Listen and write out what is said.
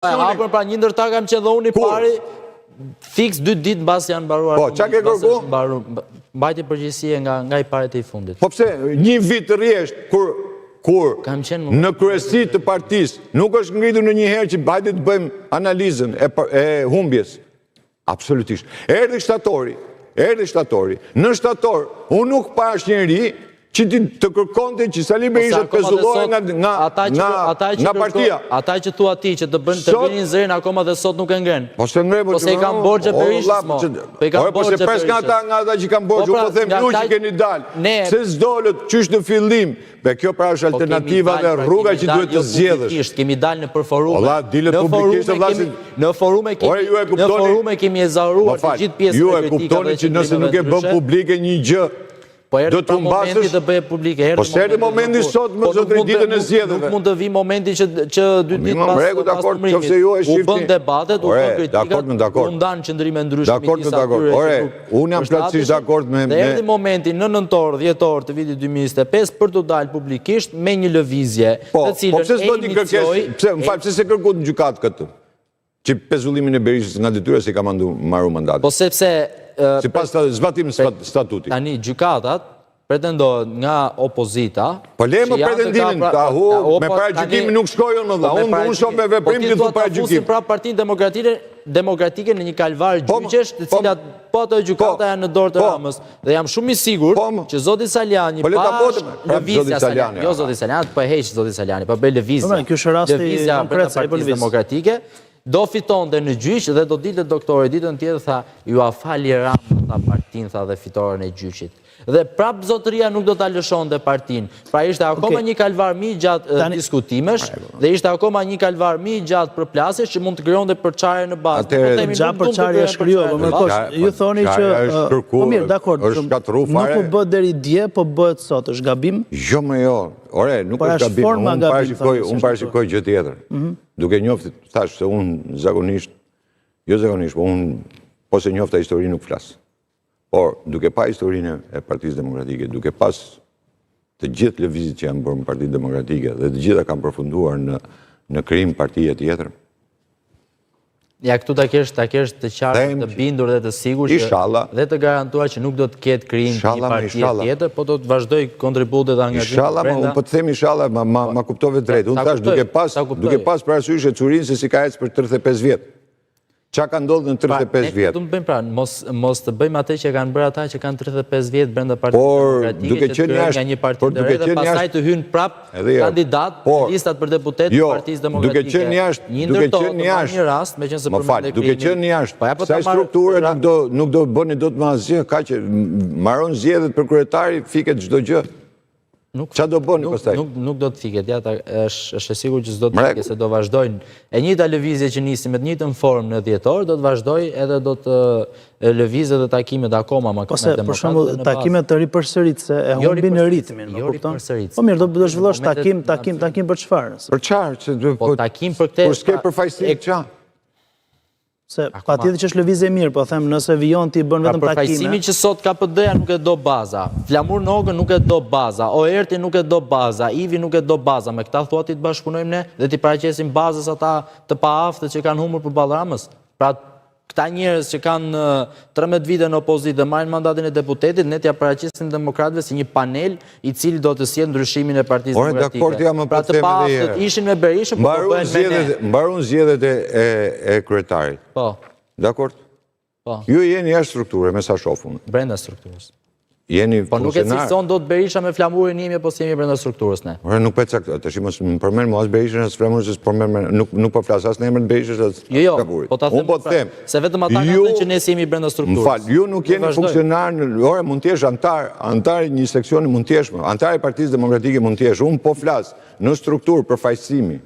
E hapur, pra një ndër ta kam qenë dhe unë i pari, fiks dy ditë mbas janë mbaruar. Po, ça ke kërku? Mbajtje përgjegjësie nga, nga i pari te i fundit. Po pse, një vit rresht, kur, kur në kryesi të partisë, nuk është ngritur ndonjëherë që hajde të bëjmë analizën e, e humbjes. Absolutisht. Erdhi shtatori, erdhi shtatori. Në shtator, unë nuk pashë njeri që të, të kërkonte që Sali po Berisha të pezullohej nga nga ata që, ata që nga partia. Ata që thua ti që të bëjnë të ngrenë zërin akoma dhe sot nuk e ngrenë. Po s'e ngrenë, po, po se i kanë borxhe Berishës mo. Po i kanë po borxhe Berishës. Po nga ata nga ata që kanë borxhe, po, pra, unë po them ju që keni dalë. Pse s'dolët qysh në fillim Dhe kjo pra është po alternativa dhe pra, rruga që duhet të jo zgjedhësh. Kemi dalë nëpër forume. Olla, dilet publikisht e vllasin. Në forume kemi në forume kemi ezauruar të gjithë pjesën e kritikave. Ju e kuptoni që nëse nuk e bën publike një gjë, Po erdhi pra momenti të bëhet publike, erdhi. Po s'erdhi momenti sot më po zotri ditën e zgjedhjeve. Nuk mund të vi momenti që që dy ditë pas pas dakord, nëse ju e shihni. U bën debatet, u bën kritikat, u ndan qëndrime ndryshme midis atyre. Ore, Unë jam plotësisht dakord me... Dhe erdhi momenti në nëntor, dhjetor të vitit 2025 për të dalë publikisht me një lëvizje, po, të cilën po pse s'do një kërkesë, pse, më fal, pse s'e kërkuat në gjykatë këtë? Që pezullimin e Berishës nga detyra se i ka mandu, marrë mandatin. Po sepse... Sipas zbatim statutit. Tani, gjykatat, pretendohet nga opozita. Po le më pretendimin, ta hu, me paragjykimin nuk shkoj unë më dha, unë unë shoh me po veprim ti thu paragjykim. Po pra Partinë Demokratike, Demokratike në një kalvar po, gjyqesh, të po, cilat po ato gjykata janë në dorë të Ramës. Dhe jam shumë i sigurt që zoti Salianji pa lëvizja Salianji, jo zoti Salianji, po e heq zoti Salianji, po bëj lëvizja. Ky është rasti konkret sa i Partisë Demokratike, do fitonte në gjyq dhe do dilte doktori ditën tjetër tha, jua fali Rama tha partinë tha dhe fitoren e gjyqit. Dhe prap zotëria nuk do ta lëshonte partinë. Pra ishte akoma një kalvar më i gjatë diskutimesh dhe ishte akoma një kalvar më i gjatë përplasjesh që mund të krijonte përçarje në bazë. Po themi nuk mund të krijonte përçarje në bazë. Ju thoni që po mirë, dakord, nuk u bë deri dje, po bëhet sot, është gabim? Jo, më jo. Ore, nuk është gabim. Unë parashikoj, unë parashikoj gjë tjetër. Mhm. Duke njoftë, thashë se unë zakonisht, jo zakonisht, po unë po s'e njofta historinë nuk flas. Por, duke pa historinë e Partisë Demokratike, duke pas të gjithë lëvizjet që janë bërë në Partinë Demokratike dhe të gjitha kanë përfunduar në në krijim partie tjetër. Ja këtu ta kesh ta kesh të qartë, të bindur dhe të sigurt që dhe të garantuar që nuk do të ketë krijim të një partie tjetër, po do të vazhdoj kontributet dhe angazhimet. Inshallah, ma, unë po të them inshallah, ma ma, ma kuptove drejt. Unë thash duke pas duke pas parasysh ecurinë se si ka ecë për 35 vjet. Ça ka ndodhur në 35 vjet? Ne të bëjmë pra, mos mos të bëjmë atë që kanë bërë ata që kanë 35 vjet brenda Partisë Demokratike, që të krijojnë nga një parti të re dhe pastaj të hyjnë prap kandidat në listat për deputetë të jo, Partisë Demokratike. Duke qenë jashtë, një ndër to, të marr një rast, meqenëse përmende krijimin. Duke qenë jashtë, po po kësaj strukture nuk do nuk do bëni dot më asgjë, kaq mbaron zgjedhjet për kryetari, fiket çdo gjë. Nuk Ça do bëni pastaj? Nuk nuk do të fiket, ja, ta, është është e sigurt që s'do të fiket, se do vazhdojnë. E njëjta lëvizje që nisi me të njëjtën formë në dhjetor, do të vazhdojë edhe do të lëvizë edhe takimet akoma më Ose, për shembull, takimet të ripërsëritëse e jo humbin ritmin, më jo kupton? Po mirë, do të zhvillosh takim, takim, takim për çfarë? Për çfarë? Po takim për këtë. Kur s'ke përfaqësim ça? Se patjetër që është lëvizje e mirë, po them nëse vijon ti bën vetëm takime. Përfaqësimi që sot ka PD-ja nuk e do baza. Flamur Nokën nuk e do baza. Oertin nuk e do baza. Ivi nuk e do baza. Me këta thua ti të bashkëpunojmë ne dhe t'i paraqesim bazës ata të paaftë që kanë humbur përballë Ramës. Pra këta njerëz që kanë 13 vite në opozitë dhe marrin mandatin e deputetit, ne t'ia paraqesim demokratëve si një panel i cili do të sjellë ndryshimin e Partisë Demokratike. Ore, dakord jam, po pra të paaftët ishin me Berishën, po po bëhen me ne. Mbarun zgjedhjet e, e, e kryetarit. Po. Dakord? Po. Ju jeni jashtë strukture, me sa shof unë. Brenda strukturës. Jeni Po nuk e cilëson dot Berisha me Flamurin jemi apo s'jemi brenda strukturës ne. Ore, nuk po e caktoj, tash mos më përmend mua as Berishën as Flamurin, se s'përmend nuk nuk po flas as në emër të Berishës as jo, jo, Flamurit. Po ta them, unë po pra, them. Se vetëm ata kanë thënë që ne s'jemi brenda strukturës. Më fal, ju nuk jeni funksionar në, ore, mund të jesh anëtar, anëtar i një seksioni mund të jesh, anëtar i Partisë Demokratike mund të jesh. Unë po flas në strukturë përfaqësimi.